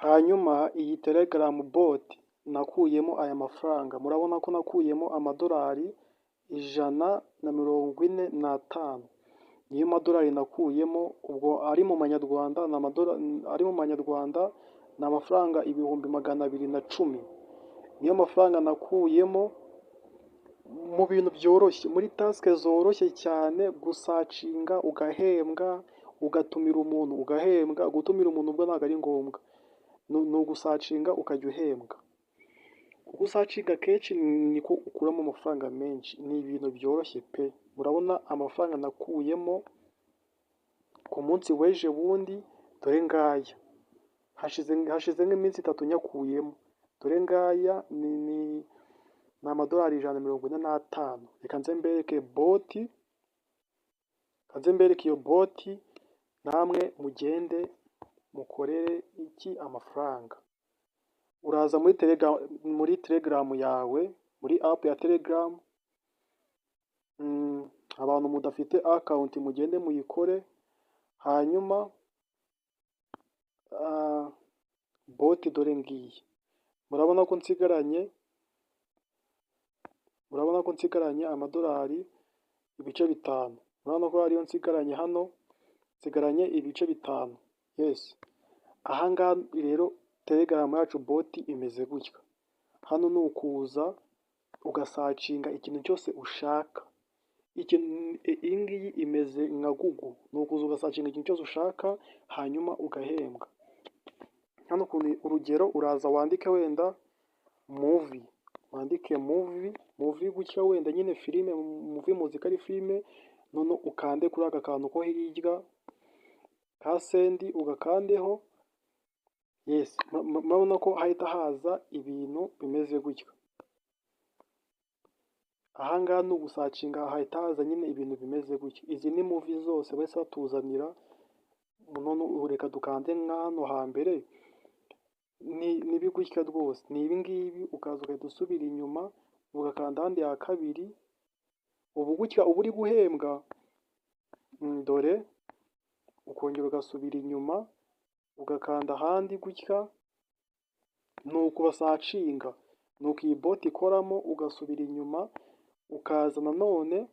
Hanyuma iyi Telegram bot nakuyemo aya mafaranga. Murabona ko nakuyemo amadolari 145, niyo madolari nakuyemo. Ubwo ari mu manyarwanda, ari mu manyarwanda ni amafaranga 210,000. Niyo mafaranga nakuyemo mu bintu byoroshye, muri task zoroshye cyane: gusearchinga ugahembwa, ugatumira umuntu ugahembwa. Gutumira umuntu ubwo ntabwo ari ngombwa, ni ugusearchinga ukajya uhembwa. Uko usearchinga kenshi niko ukuramo amafaranga menshi. Ni ibintu byoroshye pe! Murabona amafaranga nakuyemo ku munsi w'ejo bundi, dore ngaya. Hashize nk'iminsi 3 nyakuyemo, dore ngaya, ni amadolari 145. Reka nze mbereke bot, reka nze mbereke iyo bot, namwe mugende mukorere iki amafaranga. Uraza muri Telegram yawe, muri app ya Telegram. Abantu mudafite account mugende muyikore. Hanyuma bot dore ngiyi. Murabona ko nsigaranye amadolari ibice 5. Murabona ko ariyo nsigaranye hano, nsigaranye ibice 5. Yes, ahangaha rero Telegram yacu bot imeze gutya. Hano ni ukuza ugasearchinga ikintu cyose ushaka. Iyi ngiyi imeze nka Google, ni ukuza ugasearchinga ikintu cyose ushaka hanyuma ugahembwa. Hano ukuntu, urugero, uraza wandike wenda movie, wandike movie, movie gutya wenda nyine filime, movie muzi ko ari filime. Noneho ukande kuri aka kantu ko hirya ka send, ugakandeho. Yes, murabona ko hahita haza ibintu bimeze gutya. Ahangaha ni ugusearchinga, hahita haza nyine ibintu bimeze gutya. Izi ni movie zose bahise batuzanira. None reka dukande nka hano hambere, ni gutya rwose, ni ibi ngibi. Ukaza ugahita usubira inyuma ugakanda ahandi ha kabiri. Ubu gutya uba uri guhembwa. Dore ukongera ugasubira inyuma ugakanda ahandi gutya. Ni uku basearchinga, ni uku iyi bot ikoramo. Ugasubira inyuma, ukaza nanone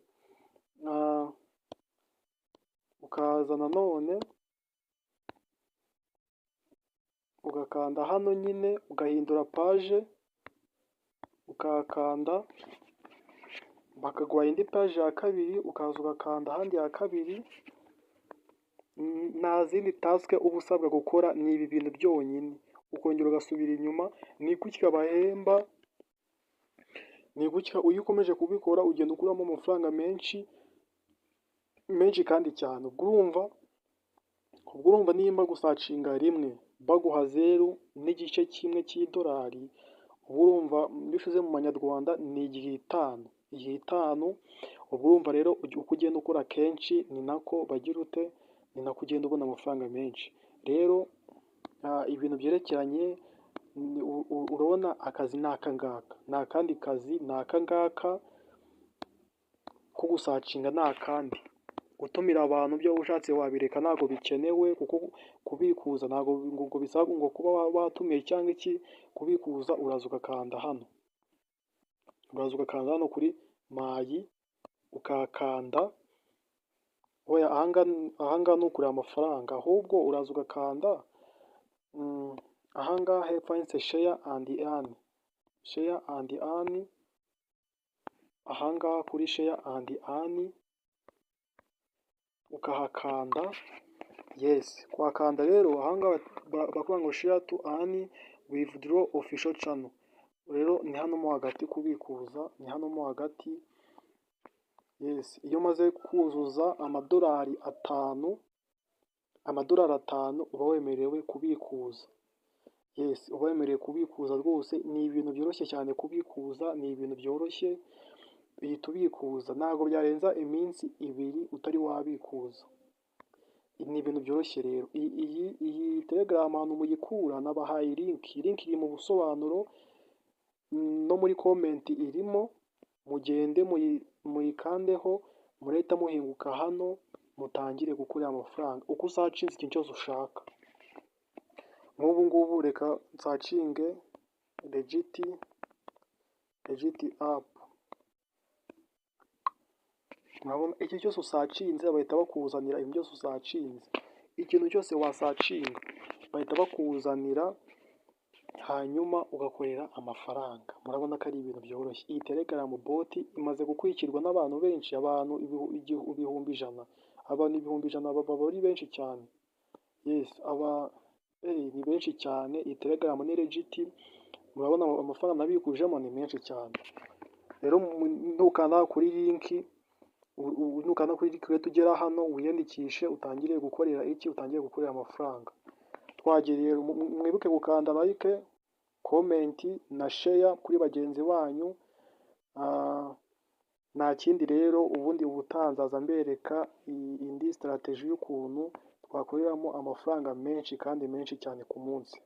ugakanda hano nyine, ugahindura page, ukahakanda bakaguha indi page ya kabiri, ukaza ugakanda ahandi ha kabiri. Nta zindi task uba usabwa gukora, ni ibi bintu byonyine. Ukongera ugasubira inyuma. Ni gutya bahemba, ni gutya. Iyo ukomeje kubikora ugenda ukuramo amafaranga menshi menshi kandi cyane. Ubwo urumva nimba gusearchinga rimwe baguha 0.1 cy'idolari, uba urumva iyo ushyize mu manyarwanda ni iry'itanu, iry'itanu. Ubwo urumva rero uko ugenda ukora kenshi ni nako bagira ute, ni nako ugenda ubona amafaranga menshi. Rero ibintu byerekeranye, urabona akazi ni aka ngaka, nta kandi kazi, ni aka ngaka ko gusearchinga, nta kandi. Gutumira abantu byo ushatse wabireka, ntabwo bikenewe, kuko kubikuza ntabwo ngo bisaba ngo kuba watumiye cyangwa iki. Kubikuza uraza ugakanda hano, uraza ugakanda hano kuri my, ukahakanda. Oya, ahangaha ni ukureba amafaranga. Ahubwo uraza ugakanda ahangaha hepfo handitse share and earn, share and earn. Ahangaha kuri share and earn ukahakanda. Yes, kuhakanda rero ahangaha barakuvuga ngo share to earn, withdraw, official channel. Rero ni hano mo hagati, kubikuza ni hano mo hagati. Yes, iyo umaze kuzuza amadolari 5, amadolari 5, uba wemerewe kubikuza. Yes, uba wemerewe kubikuza rwose. Ni ibintu byoroshye cyane kubikuza, ni ibintu byoroshye. Uhita ubikuza, ntabwo byarenza iminsi 2 utari wabikuza. Ni ibintu byoroshye. Rero iyi Telegram ahantu muyikura nabahaye link, link iri mu busobanuro no muri comment irimo. Mugende muyikandeho, murahita muhinguka hano mutangire gukorera amafaranga uko usearchinze ikintu cyose ushaka. Nk'ubu ngubu reka nsearchinge legit app. Murabona ikintu cyose usearchinze bahita bakuzanira, ibintu byose usearchinze, ikintu cyose wasearchinga bahita bakuzanira, hanyuma ugakorera amafaranga. Murabona ko ari ibintu byoroshye. Iyi Telegram bot imaze gukurikirwa n'abantu benshi, abantu 100,000, abantu 100,000 baba ari benshi cyane. Yes, aba ni benshi cyane. Iyi Telegram ni legit, murabona amafaranga nabikujemo ni menshi cyane. Rero nukanda kuri link uhite ugera hano wiyandikishe, utangire gukorera iki? Utangire gukorera amafaranga. Twagiye, mwibuke gukanda like, comment na share kuri bagenzi banyu. Nta kindi rero, ubundi ubutaha nzaza mbereka indi strategy y'ukuntu twakoreramo amafaranga menshi kandi menshi cyane ku munsi.